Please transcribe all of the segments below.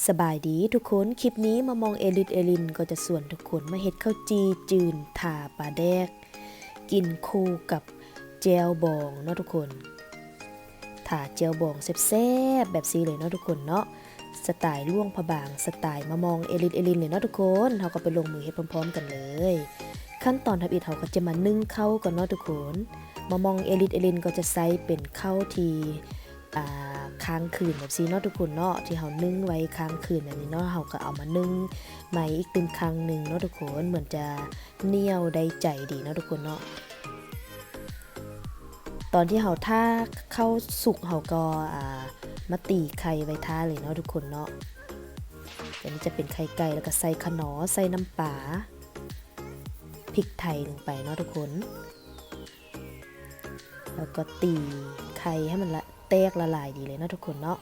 ສະບາຍດີທຸກຄົນ, ຄລິບນີ້ມາມອງເອລິດເອລິນກໍຈະຊວນທຸກຄົນມາເຮັດເຂົ້າຈີ່ຈືນຖ້າປາແດກ ກິນຄູ່ກັບແຈ່ວບອງເນາະທຸກຄົນ. ຖ້າແຈ່ວບອງແຊບໆແບບຊີ້ເລີຍເນາະທຸກຄົນເນາະ, ສະໄຕຫຼວງພະບາງ, ສະໄຕມາມອງເອລິດເອລິນເລີຍເນາະທຸກຄົນ. ເຮົາກໍໄປລົງມືເຮັດພ້ອມໆກັນເລີຍ. ຂັ້ນຕອນທຳອິດເຮົາກໍຈະມາໜຶ້ງເຂົ້າກ່ອນເນາະທຸກຄົນ. ມາມອງເອລິດເອລິນກໍຈະໃຊ້ເປັນເຂົ້າທີ່ ອ່າ ຄ້າງຄືນແບບຊີ້ເນາະທຸກຄົນເນາະ, ທີ່ເຮົາໜຶ້ງໄວ້ຄ້າງຄືນແບບນີ້ເນາະ, ເຮົາກໍເອົາມາໜຶ້ງໃໝ່ອີກຕື່ມຄັ້ງໜຶ່ງເນາະທຸກຄົນ, ເໝືອນຈະໜຽວໄດ້ໃຈດີເນາະທຸກຄົນເນາະ. ຕອນທີ່ເຮົາຖ້າເຂົ້າສຸກ ເຮົາກໍ ອ່າ ມາຕີໄຂ່ໄວ້ຖ້າເລີຍເນາະທຸກຄົນເນາະ. ອັນນີ້ຈະເປັນໄຂ່ໄກ່ ແລ້ວກໍໃສ່ຂະໜໍ, ໃສ່ນ້ຳປາ, ພິກໄທລົງໄປເນາະທຸກຄົນ. ແລ້ວກໍຕີໄຂ່ໃຫ້ມັນລະແຕກລະລາຍດີເລີຍເນາະທຸກຄົນເນາະ.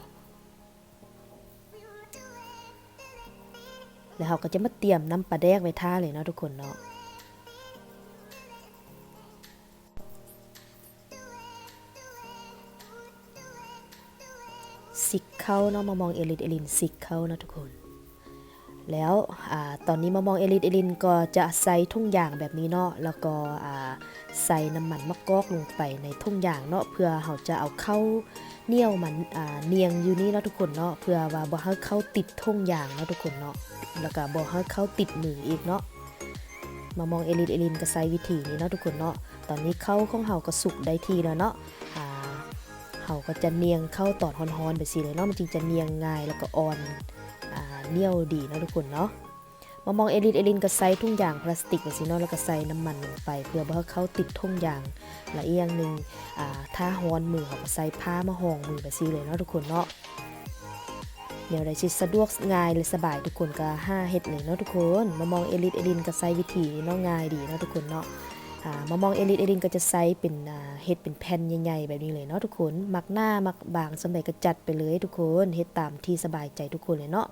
ແລ້ວເຮົາກໍຈະມາຕຽມນ້ຳປາແດກໄວ້ຖ້າເລີຍເນາະທຸກຄົນເນາະ. ຊິກເຂົ້າເນາະ, ມາມອງເອລິດເອລິນຊິກເຂົ້າເນາະທຸກຄົນ. ແລ້ວ ອ່າ ຕອນນີ້ມາມອງເອລິດເອລິນກໍຈະໃສ່ຖົງຢາງແບບນີ້ເນາະ, ແລ້ວກໍ ອ່າ ໃສ່ນ້ຳມັນມະກອກລົງໄປໃນຖົງຢາງເນາະ, ເພື່ອເຮົາຈະເອົາເຂົ້າໜຽວມັນ ອ່າ ນຽງຢູ່ນີ້ເນາະທຸກຄົນເນາະ, ເພື່ອວ່າບໍ່ໃຫ້ເຂົ້າຕິດຖົງຢາງເນາະທຸກຄົນເນາະ, ແລ້ວກໍບໍ່ໃຫ້ເຂົ້າຕິດມືອີກເນາະ. ມາມອງເອລິດເອລິນກໍໃຊ້ວິທີນີ້ເນາະທຸກຄົນເນາະ. ຕອນນີ້ເຂົ້າຂອງເຮົາກໍສຸກໄດ້ທີ່ແລ້ວເນາະ, ອ່າ ເຮົາກໍຈະນຽງເຂົ້າຕອນຮ້ອນໆແບບຊີ້ເລີຍເນາະ, ມັນຈຶ່ງຈະນຽງງ່າຍ ແລ້ວກໍອ່ອນ ອ່າ ໜຽວດີເນາະທຸກຄົນເນາະ. ມາມອງເອລິດເອລິນກໍໃສ່ຖົງຢາງພລາສຕິກແບບຊີ້ເນາະ, ແລ້ວກໍໃສ່ນ້ຳມັນລົງໄປ ເພື່ອບໍ່ໃຫ້ເຂົ້າຕິດຖົງຢາງ. ແລະ ອີກຢ່າງໜຶ່ງ ອ່າ ຖ້າຮ້ອນມື ເຮົາກໍໃສ່ຜ້າມາຮອງມືແບບຊີ້ເລີຍເນາະທຸກຄົນເນາະ. ແນວໃດທີ່ສະດວກງ່າຍ ແລະ ສະບາຍ ທຸກຄົນກໍຫາເຮັດເລີຍເນາະທຸກຄົນ. ມາມອງເອລິດເອລິນກໍໃຊ້ວິທີນີ້ເນາະ, ງ່າຍດີເນາະທຸກຄົນເນາະ. ອ່າ ມາມອງເອລິດເອລິນກໍຈະໃຊ້ເປັນ ອ່າ ເຮັດເປັນແຜ່ນໃຫຍ່ໆແບບນີ້ເລີຍເນາະທຸກຄົນ. ມັກໜາມັກບາງສ່ຳໃດກໍຈັດໄປເລີຍທຸກຄົນ, ເຮັດຕາມທີ່ສະບາຍໃຈທຸກຄົນເລີຍເນາະ.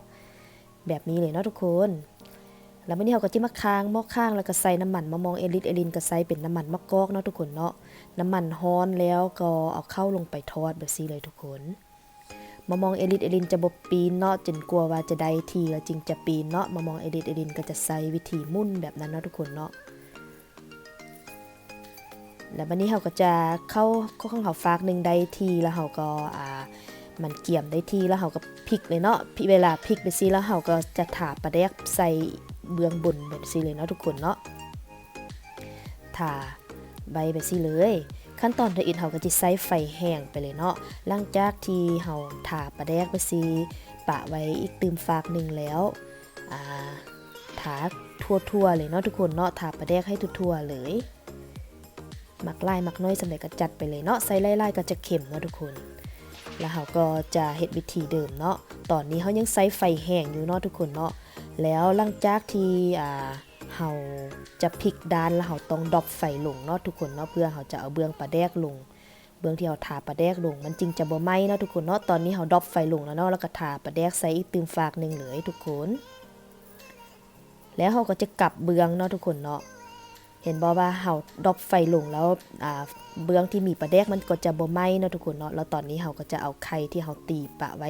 ແບບນີ້ເລີຍເນາະທຸກຄົນ. ແລ້ວບາດນີ້ເຮົາກໍຈະມາຄ້າງໝໍ້ຄ້າງ ແລ້ວກໍໃສ່ນ້ຳມັນ. ມາມອງເອລິດເອລິນກໍໃສ່ເປັນນ້ຳມັນມະກອກເນາະທຸກຄົນເນາະ. ນ້ຳມັນຮ້ອນແລ້ວກໍເອົາເຂົ້າລົງໄປທອດແບບຊີ້ເລີຍທຸກຄົນ. ມາມອງເອລິດເອລິນຈະບໍ່ປີ້ນເນາະ, ຈົນກວ່າວ່າຈະໄດ້ທີ່ແລ້ວຈຶ່ງຈະປີ້ນເນາະ. ມາມອງເອລິດເອລິນກໍຈະໃຊ້ວິທີໝຸນແບບນັ້ນເນາະທຸກຄົນເນາະ. ແລ້ວບາດນີ້ເຮົາກໍຈະເຂົ້າ ເຂົ້າຂອງເຮົາຟາກໜຶ່ງໄດ້ທີ່ ແລ້ວເຮົາກໍ ອ່າ ມັນກຽມໄດ້ທີ່ ແລ້ວເຮົາກໍພິກເລີຍເນາະ. ພິກ ເວລາພິກແບບຊີ້ ແລ້ວເຮົາກໍຈະທາປາແດກໃສ່ເບື້ອງບົນແບບຊີ້ເລີຍເນາະທຸກຄົນເນາະ, ທາໄວ້ແບບຊີ້ເລີຍ. ຂັ້ນຕອນທຳອິດເຮົາກໍຈະໃຊ້ໄຟແຮງໄປເລີຍເນາະ. ຫຼັງຈາກທີ່ເຮົາທາປາແດກແບບຊີ້ປະໄວ້ອີກຕື່ມຟາກໜຶ່ງແລ້ວ ອ່າ ທາທົ່ວໆເລີຍເນາະທຸກຄົນເນາະ, ທາປາແດກໃຫ້ທົ່ວໆເລີຍ. ມັກຫຼາຍມັກໜ້ອຍສ່ຳໃດກໍຈັດໄປເລີຍເນາະ, ໃສ່ຫຼາຍໆກໍຈະເຄັມເນາະທຸກຄົນ. ແລ້ວເຮົາກໍຈະເຮັດວິທີເດີມເນາະ. ຕອນນີ້ເຮົາຍັງໃຊ້ໄຟແຮງຢູ່ເນາະທຸກຄົນເນາະ. ແລ້ວຫຼັງຈາກທີ່ ອ່າ ເຮົາຈະພິກດ້ານ ແລ້ວເຮົາຕ້ອງດຣອບໄຟລົງເນາະທຸກຄົນເນາະ, ເພື່ອເຮົາຈະເອົາເບື້ອງປາແດກລົງ. ເບື້ອງທີ່ເຮົາທາປາແດກລົງ ມັນຈຶ່ງຈະບໍ່ໄໝ້ເນາະທຸກຄົນເນາະ. ຕອນນີ້ເຮົາດຣອບໄຟລົງແລ້ວເນາະ, ແລ້ວກໍທາປາແດກໃສ່ອີກຕື່ມຟາກໜຶ່ງເລີຍທຸກຄົນ. ແລ້ວເຮົາກໍຈະກັບເບື້ອງເນາະທຸກຄົນເນາະ. ເຫັນບໍ່ວ່າເຮົາດຣອບໄຟລົງແລ້ວ ອ່າ ເບື້ອງທີ່ມີປາແດກມັນກໍຈະບໍ່ໄໝ້ເນາະທຸກຄົນເນາະ. ແລ້ວຕອນນີ້ເຮົາກໍຈະເອົາໄຂ່ທີ່ເຮົາຕີປະໄວ້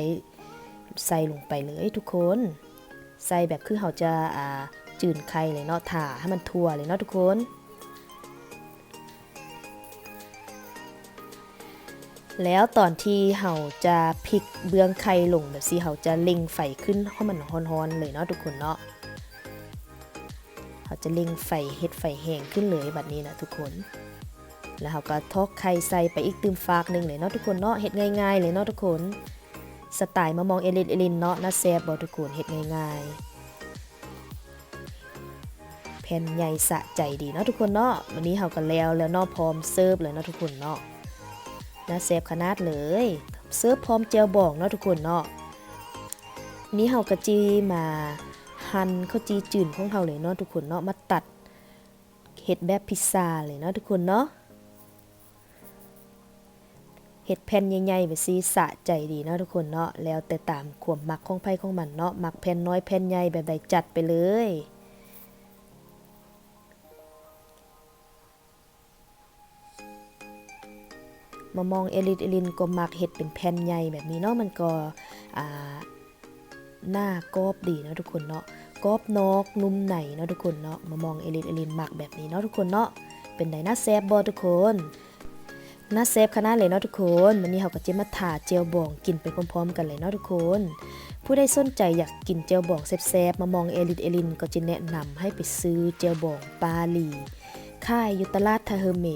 ໃສ່ລົງໄປເລີຍທຸກຄົນ. ໃສ່ແບບຄືເຮົາຈະ ອ່າ ຈືນໄຂ່ເລີຍເນາະ, ທາໃຫ້ມັນທົ່ວເລີຍເນາະທຸກຄົນ. ແລ້ວຕອນທີ່ເຮົາຈະພິກເບື້ອງໄຂ່ລົງແບບຊີ້ ເຮົາຈະເລັ່ງໄຟຂຶ້ນໃຫ້ມັນຮ້ອນໆເລີຍເນາະທຸກຄົນເນາະ. ເຮົາຈະເລັ່ງໄຟ ເຮັດໄຟແຮງຂຶ້ນເລີຍບັດນີ້ນະທຸກຄົນ. ແລ້ວເຮົາກໍຖອກໄຂ່ໃສ່ໄປອີກຕື່ມຟາກໜຶ່ງເລີຍເນາະທຸກຄົນເນາະ. ເຮັດງ່າຍໆເລີຍເນາະທຸກຄົນ. ສະໄຕມາມອງເອລິດເອລິນເນາະ, ໜ້າແຊບບໍ່ທຸກຄົນ? ເຮັດງ່າຍໆ. ແຜ່ນໃຫຍ່ສະໃຈດີເນາະທຸກຄົນເນາະ. ມື້ນີ້ເຮົາກໍແລ້ວແລ້ວເນາະ, ພ້ອມເສີບແລ້ວເນາະທຸກຄົນເນາະ. ໜ້າແຊບຂະໜາດເລີຍ. ເສີບພ້ອມແຈ່ວບອງເນາະທຸກຄົນເນາະ. ນີ້ເຮົາກໍຊິມາຫັ່ນເຂົ້າຈີ່ຈືນຂອງເຮົາເລີຍເນາະທຸກຄົນເນາະ, ມາຕັດເຮັດແບບພິຊາເລີຍເນາະທຸກຄົນເນາະ. ເຮັດແຜ່ນໃຫຍ່ໆແບບຊີ້ ສະໃຈດີເນາະທຸກຄົນເນາະ. ແລ້ວແຕ່ຕາມຄວາມມັກຂອງໃຜຂອງມັນເນາະ, ມັກແຜ່ນນ້ອຍແຜ່ນໃຫຍ່ແບບໃດ ຈັດໄປເລີຍ. ມາມອງເອລິດເອລິນກໍມັກເຮັດເປັນແຜ່ນໃຫຍ່ແບບນີ້ເນາະ, ມັນກໍ ອ່າ ໜ້າກອບດີເນາະທຸກຄົນເນາະ ກອບນອກນຸ່ມໃນເນາະທຸກຄົນເນາະ. ມາມອງເອລິດເອລິນມັກແບບນີ້ເນາະທຸກຄົນເນາະ. ເປັນໃດ ໜ້າແຊບບໍ່ທຸກຄົນ? ໜ້າແຊບຂະໜາດເລີຍເນາະທຸກຄົນ. ມື້ນີ້ເຮົາກໍຈະມາຖ້າແຈ່ວບອງກິນໄປພ້ອມໆກັນເລີຍເນາະທຸກຄົນ. ຜູ້ໃດສົນໃຈຢາກກິນແຈ່ວບອງແຊບໆ ມາມອງເອລິດເອລິນກໍຈະແນະນຳໃຫ້ໄປຊື້ແຈ່ວບອງປາຫຼີ ຂາຍຢູ່ຕະຫຼາດທ່າເຮີເມ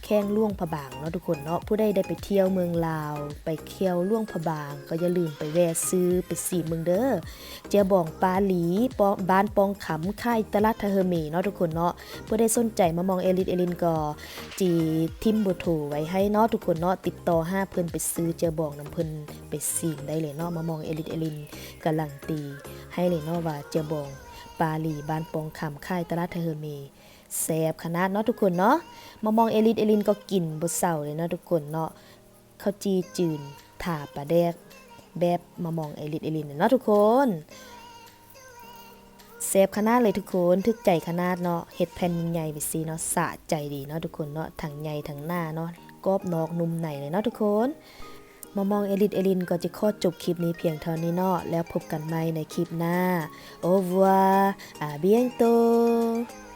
ແຂວງຫຼວງພະບາງເນາະທຸກຄົນເນາະ. ຜູ້ໃດໄດ້ໄປທ່ຽວເມືອງລາວ ໄປທ່ຽວຫຼວງພະບາງ ກໍຢ່າລືມໄປແວ່ຊື້ໄປຊີມເບິ່ງເດີ ແຈ່ວບອງປາຫຼີ ປ້ອງ ບ້ານປ້ອງຄຳ ຂາຍຕະຫຼາດທ່າເຮີເມເນາະທຸກຄົນເນາະ. ຜູ້ໃດສົນໃຈມາມອງເອລິດເອລິນກໍ ຊິຖິ້ມເບີໂທໄວ້ໃຫ້ເນາະທຸກຄົນເນາະ. ຕິດຕໍ່ຫາເພິ່ນໄປຊື້ແຈ່ວບອງນຳເພິ່ນ ໄປຊີມໄດ້ເລີຍເນາະ. ມາມອງເອລິດເອລິນກາລັນຕີໃຫ້ເລີຍເນາະວ່າ ແຈ່ວບອງປາຫຼີ ບ້ານປ້ອງຄຳ ຂາຍຕະຫຼາດທ່າເຮີເມ ແຊບຂະໜາດເນາະທຸກຄົນເນາະ. ມາມອງເອລິດເອລິນກໍກິນບໍ່ເຊົາເລີຍເນາະທຸກຄົນເນາະ. ເຂົ້າຈີ່ຈືນ ຖ້າປາແດກ ແບບມາມອງເອລິດເອລິນເນາະທຸກຄົນ. ແຊບຂະໜາດເລີຍທຸກຄົນ ຖືກໃຈຂະໜາດເນາະ. ເຮັດແຜ່ນໃຫຍ່ໆໄປຊີ້ເນາະ ສະໃຈດີເນາະທຸກຄົນເນາະ. ທັງໃຫຍ່ທັງໜາເນາະ ກອບນອກນຸ່ມໃນເລີຍເນາະທຸກຄົນ. ມາມອງເອລິດເອລິນກໍຈະຂໍຈົບຄລິບນີ້ພຽງເທົ່ານີ້ເນາະ ແລ້ວພົບກັນໃໝ່ໃນຄລິບໜ້າ. Au revoir, à bientôt.